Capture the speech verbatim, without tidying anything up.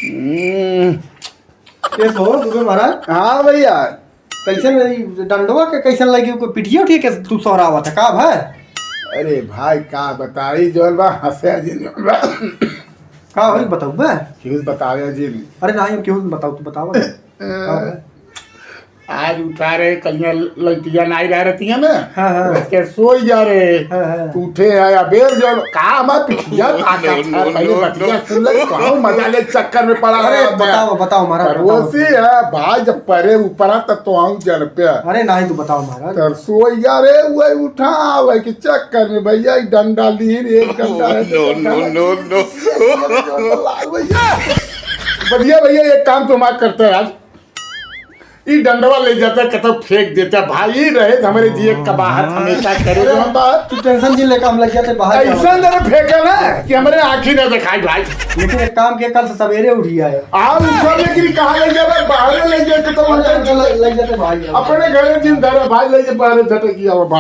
हम्म। कैसे हो दुबे महाराज? हाँ भैया। कैसन ई डंडवा के कैसन लगी? कोई पिटिया उठिया के तू सोहरावत है का भाई? अरे भाई का बताई जौन बा हंसे जिन बा। का होई बताऊ बे? केहू बतावे जिन। अरे नाही, हम केहू बताऊ, तू बतावा ना। का भाई? आज उठा रहे, कहिया लइटिया नाई रह रहती है ना, हाँ, हाँ। उसके सोई जा रहे। हाँ, हाँ। तू उठे है, अबेर जो का हमार पिछिया ताकत है, पहले बतिया सुन ले, कहूँ मजा ले चक्कर में पड़ा अरे, रहा है। बताओ, बताओ, महाराज, बताओ। पड़ोसी है, भाई, जब परे ऊपरा तब तो आऊँ जन पे। अरे, नाही, तू बताओ, महाराज। तर सोई जा रहे, वही उठा, वही के चक्कर में भैया, एक डंडा ली, एक डंडा है, no, no, no, no। भैया, भैया, एक काम तो हमार करते हैं आज। ई डंडवा ले जाता, कतौ फेंक देता भाई, ई रहे हमरे जिए का बाहर हमेशा करे अरे जो हम बाहर। तू tension जिन लेके हम लग जाते बाहर ऐसा जाओ। जरा फेंका ना कि हमरे आँखी ना दिखाई भाई। लेकिन एक काम के, कल से सवेरे उठ गया है। आ उठा लेकिन कहाँ ले जाबे? बाहर ले जाए तो हम ले, ले, ले जाते भाई। अपने घरे जिन धरे भाई, ले जा बाहर झटक किया हुआ भाई।